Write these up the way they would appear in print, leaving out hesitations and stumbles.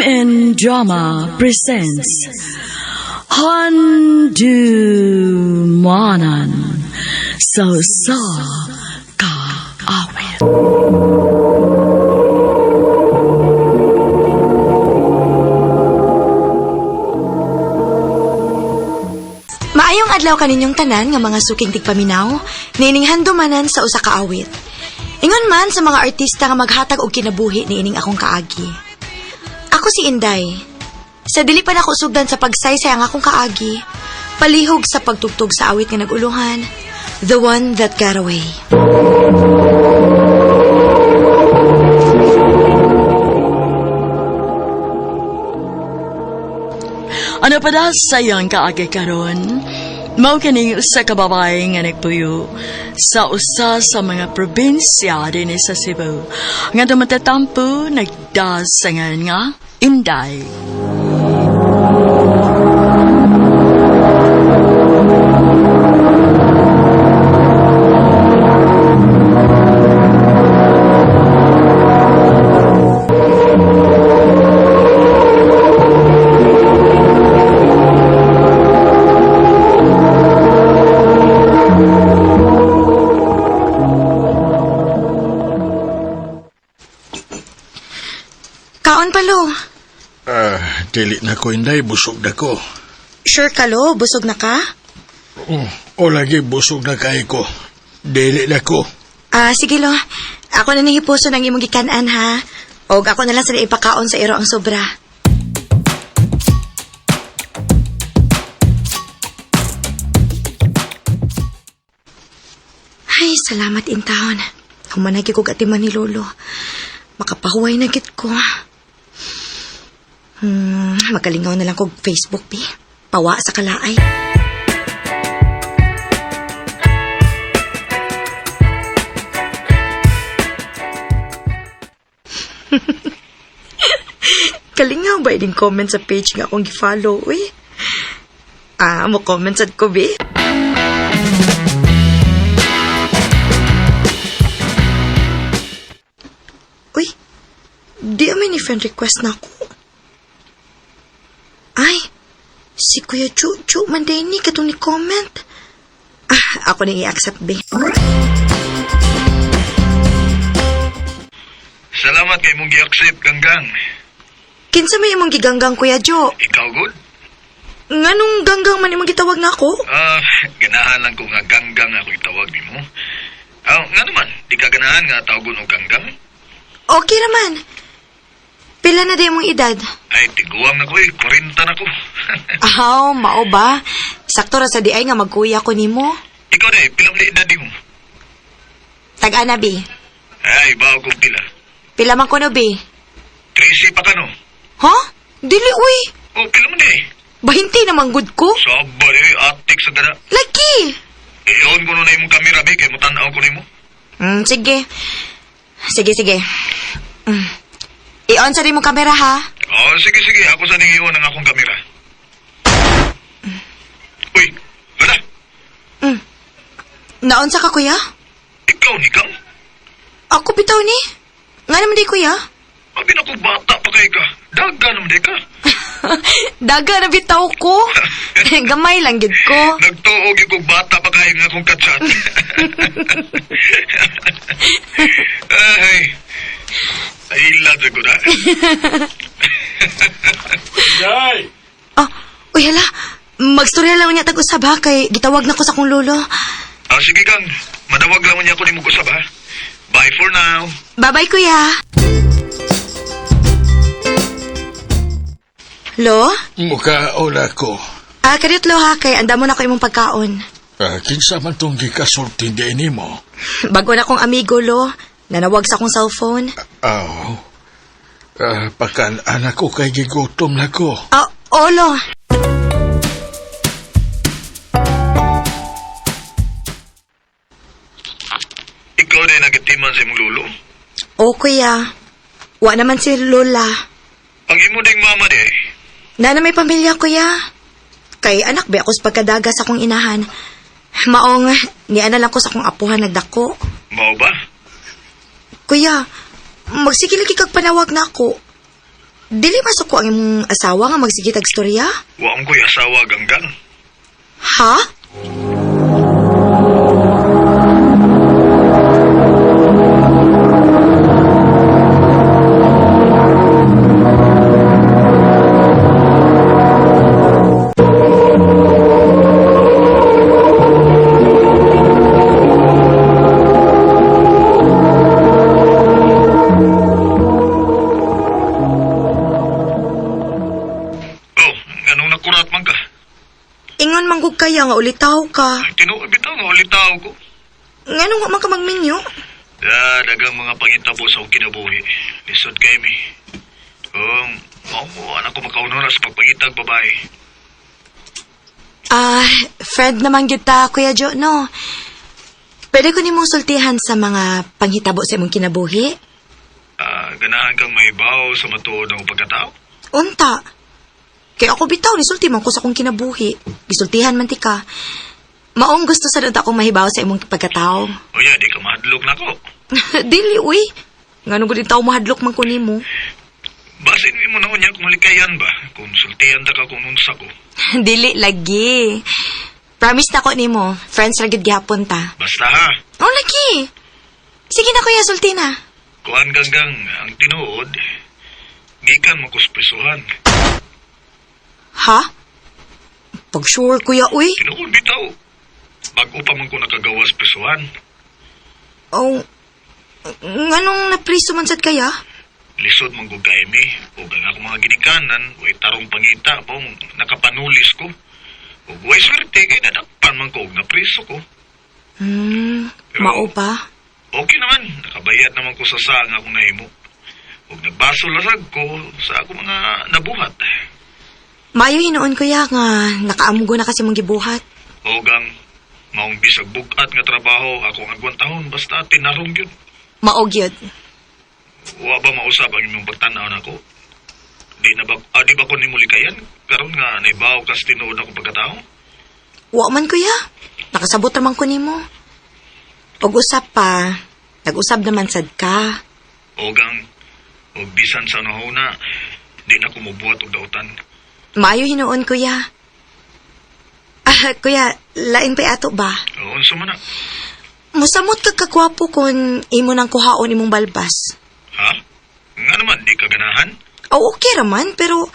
MN Drama presents Handumanan sa Usa Ka Awit. Maayong adlaw kaninyong tanan nga mga suking tigpaminaw, niining handumanan sa usa ka awit. Ingon man sa mga artista nga maghatag og kinabuhi niining akong kaagi. Ako si Inday. Sa dili pa nako sugdan sa pagsaysay ang akong kaagi, palihog sa pagtugtog sa awit nga naguluhan, The One That Got Away. Ano pa da sa iyang kaagi karon? Mao kini usa ka babae nga nagpuyo sa usa sa mga probinsya dinhi sa Cebu. Nga dumatatampo nagdasangan nga Inday. Kaon pa lo. Ah, dili na ko inday, busog na ko. Sure ka lo, busog na ka? Oh, o lagi busog na kay ko. Dili na ko. Ah, sige lo. Ako na nahipuso ng imong gikanan ha. Og ako na lang sa ipakaon sa iro ang sobra. Ay, salamat intahon. Humanagi kog atiman ni Lolo. Makapahuway na gid ko. Magalingaw na lang kog Facebook, bi. Pawa sa kalaay. Kalingaw ba ining comment sa page nga akong gi-follow, uy? Ah, mo comment sad ko, bi. Uy, di amin ni friend request na ako. Ay, si Kuya Chuchu man din ni katong ni comment. Ah, ako nang i-accept, bi. Salamat kay mong gi-accept, Ganggang. Kinsa may imong giganggang, Kuya Jo? Ikaw, good? Nganong ganggang man imong gitawag na ako? Ah, ganahan lang ko nga Ganggang ako itawag nimo. Ah, nga naman, di ka ganahan nga tawagon og Ganggang? Okay raman. Pila na di imong edad? Ay, tiguang na ko eh, 40 na ko. Aw, mao ba? Sakto ra sa diay nga magkuya ko nimo. Ikaw na eh, pila man edad nimo? Tag-ana bi. Ay, bawo kong pila. Pila man kuno bi? 13 pa ka no? Ha? Dili uy. Oh, pila man eh. Bahinti naman gud ko. Saba eh, atik sa gana. Lagi. I-on ko na imong kamera, be, kay mutanaw ko nimo. Sige. Sige, sige. I-on sa rin mo kamera ha. Oh, sige, sige, ako sa ning i-on ang akong kamera. Uy, wala. Naon sa ka kuya? Ikaw ni Kang? Ako bitaw ni. Nga naman di kuya. Abi na ko bata pa kay ka. Daga naman di ka. Daga na bitaw ko. Gamay lang gid ko. Nagtuog yung kong bata pa kayo nga akong katsat. Ay, ay, sa ko na. Inday! Ah, uy hala. Magstorya lang niya tag-usab ha kay gitawag na ko sa akong lolo. Ah, sige kang, manawag lang niya ako ni mong usab ha. Bye for now. Bye-bye, kuya. Lo? Muka ola ko. Ah, kadiyot lo ha, kay andamo na ko imong pagkaon. Ah, kinsa man tong gikasulti di nimo? Bago na kong amigo, lo. Nanawag sa akong cellphone. Aw. Ah, pakan anak ko kay gigutom na ko. Ah, oo, lo. Ikaw na nagitiman sa imong lulo. Oo, kuya. Wa naman si Lola. Ang imo ding mama di. Nana may pamilya, kuya. Kay anak ba ako sa pagkadaga sa akong inahan. Maong, niana lang ko sa akong apuhan nagdako. Mao ba? Kuya, magsige lagi kag panawag na ako. Dili masuko ang imong asawa nga magsigitag storya? Wa ko'y asawa, Ganggang. Ha? Oh, nganong nakurat man ka? Ingon manggug kaya nga ulitaw ka. Ay, tinuod bitaw nga ulitaw ko. Nganong wa man ka magminyo? Da, dagang mga pangitabo sa akong kinabuhi. Lisod kay mi. Mao mo, anak ko makaunora sa pagpangitag babae. Ah, friend naman kita, Kuya Jo, no? Pwede ko nimong sultihan sa mga panghitabo sa imong kinabuhi? Ah, ganahan kang maibaw sa matuod ang pagkatao? Unta. Kaya ako bitaw, nisulti man ko sa akong kinabuhi. Gisultihan man ti ka. Maong gusto sa unta akong mahibaw sa imong pagkatao. O ya, di ka mahadlok na ko. Dili, uy. Nganong gud tao mahadlok man ko nimo. Basin mo na unya kung likayan ba? Kung sultihan ta ka kung unsa ko. Dili lagi. Promise na ko nimo, friends ra gid gihapon ta. Basta ha, Oh, lagi. Sige na kuya, sulti na. kuan ganggang ang tinuod, gikan mo kuspresuhan. Ha? Pag sure kuya, uy. Tinuod bitaw. Bago pa man ko nakagawas presuhan. Oh, nganong napriso man sad kaya? Lisod man ko kay mi, ug ang akong mga ginikanan, way tarong pangita, pong nakapanulis ko. Ug way swerte kay nadakpan man ko og napriso ko. Hmm, mao ba? Okay naman, nakabayad naman ko sa sa nga akong nahimo. Ug nagbaso lasag ko sa akong mga nabuhat. Maayo hinuon kuya nga nakaamgo na kasi mong gibuhat. Og ang maong bisag bugat nga trabaho akong agwantahon basta tinarong gyud. Mao gyud. Wa ba mausab ang imong pagtan-aw nako? Di na ba di ba ko nimo likayan karon nga naibaw kas tinuod akong pagkatao? Wa man kuya. Nakasabot raman ko nimo. Og usap pa, nag-usab naman sad ka. Og ang og bisan sa nahuna di na ko mobuhat og dautan. Maayo hinuon kuya. Ah, kuya, lain pa ato ba? O, unsa man na? Musamot ka kagwapo kung imo nang kuhaon imong balbas. Ha? Nga naman di ka ganahan? Aw, okay raman, pero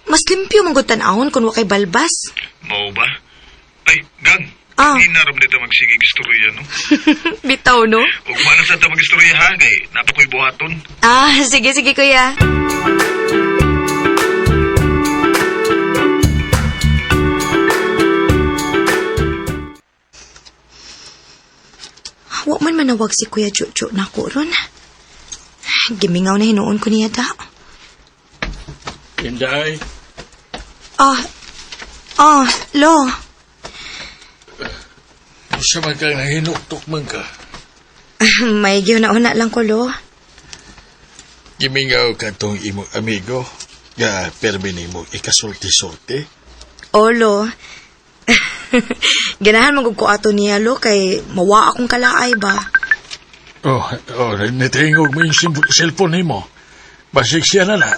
mas limpyo man gud tan-awon kung wa kay balbas. Mao ba? Ay, gang. Ah. Hindi na ram dito magsigig istorya, no? Bitaw, no? Ug na sa ta mag-istorya, ha? Kay napakoy buhaton. Ah, sige, sige, kuya. Wa man manawag si Kuya Jojo na ko ron. Gimingaw na hinuon ko niya da. Inday, Ah, ah, lo. usa man kang nahinuktok man ka. May una lang ko, lo. Gimingaw ka tong imong amigo, nga permi nimo ikasulti-sulti. O, lo. Ganahan man gud ko ato niya, lo, kay mawa akong kalaay ba. Oh, oh, nitingog mo yung cellphone nimo. Basig siya na na.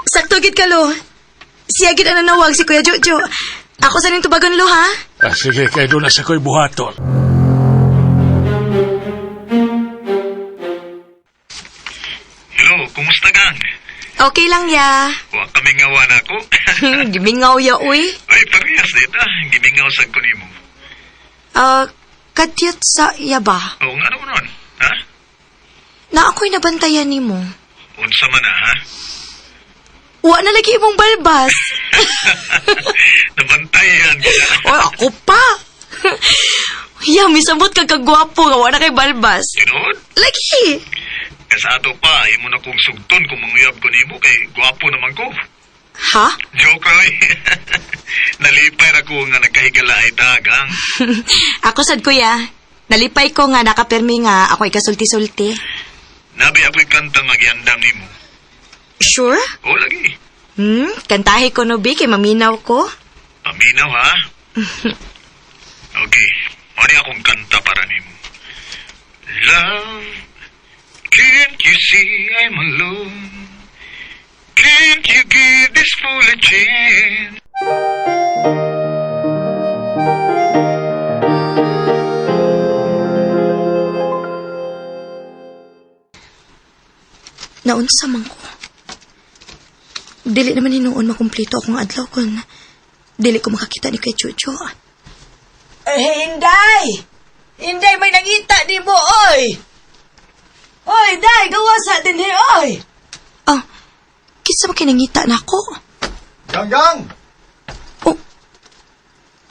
Sakto gid ka, lo. Siya gid ang nanawag si Kuya Jojo. Ako sa ning tubagon, lo, ha? Ah, sige, kay doon na sa ko'y buhaton. Hello, kumusta gang? Okay lang, ya. Wa kami ngawa na ako. Gimingaw ya, uy. Ay, parehas dita. Gimingaw sad ko nimo. Ah, kadyot sa iya ba? O, nga naman nun? Ha? Na ako'y nabantayan nimo. Unsa man na, ha? Wa na lagi imong balbas. Nabantayan ka. Oy, ako pa. Ya, misabot ka kagwapo nga wa na kay balbas. Tinuod? Lagi. Kaya sa ato pa, imo na kong sugton kung manguyab ko nimo kay gwapo naman ko. Ha? Joke ra oy. Nalipay ra ko nga nagkahigala ay tagang. Ako sad kuya. Nalipay ko nga nakapirmi nga ako'y kasulti-sulti. Nabi ako'y kanta nga giandam nimo. Sure? O lagi. Kantahi ko no, Bi, kay maminaw ko. Paminaw ha. Okay. Mao ni akong kanta para nimo. Love Can't you see I'm alone? Can't you give this fool a chance? Naunsa man ko. Dili naman hinuon makumplito akong adlaw kung dili ko makakita ni kay Chucho. Eh, Inday! Inday, may nangita di mo, oy! Oy, Day, gawa sa din he, oy! Oh, kinsa man kinangita na ako? Gang, gang! Oh,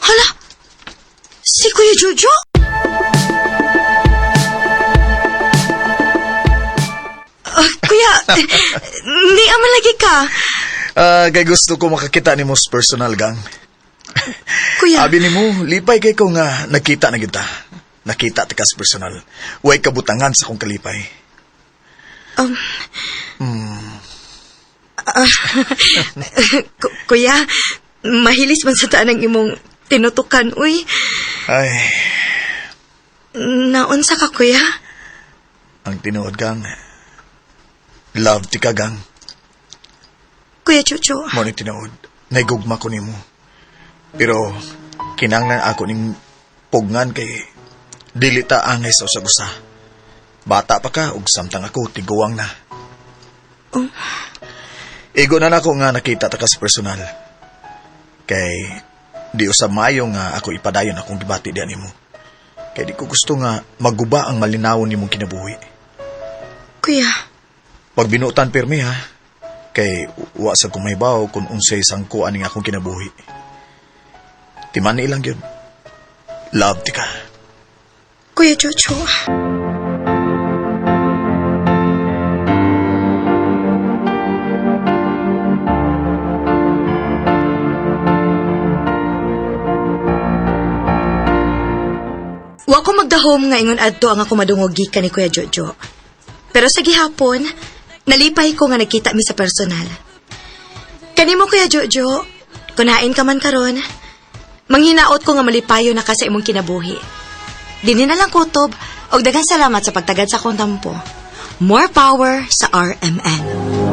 hala! Si Kuya Jojo? Ah, kuya, ni ama lagi ka. Ah, kay gusto ko makakita ni mo sa personal, gang. Kuya, Abi nimo, lipay kay ko nga nakita na kita. Nakita ta ka sa personal. Way kabutangan sa akong kalipay. Ah, kuya, mahilis man sa taan ang imong tinutukan, uy. Ay, Naunsa ka, kuya? ang tinuod, gang. Love ti ka, gang. Kuya Chucho, Mo ni tinuod. Naigugma ko nimo. Pero kinanglan ako ning pugngan kay dili ta angay sa usag-usa. Bata pa ka ug samtang ako tiguang na. Oh. Igo na nako nga nakita ta ka sa personal. Kay di usab maayo nga ako ipadayon akong gibati diyan nimo. Kay di ko gusto nga maguba ang malinawon nimong kinabuhi. Kuya, Pag binutan pirmi ha, kay wa sa kumaybaw kung unsay sangko aning akong kinabuhi. Timan ilang yun. Love ti ka. Kuya Chucho. Wa ko magdahom nga ingon adto ang ako madungog gikan ni Kuya Jojo. Pero sa gihapon, nalipay ko nga nagkita mi sa personal. Kanimo Kuya Jojo, kunain ka man karon, manghinaot ko nga malipayo na ka sa imong kinabuhi. Dinhi na lang kutob og daghang salamat sa pagtagad sa akong tampo. More power sa RMN.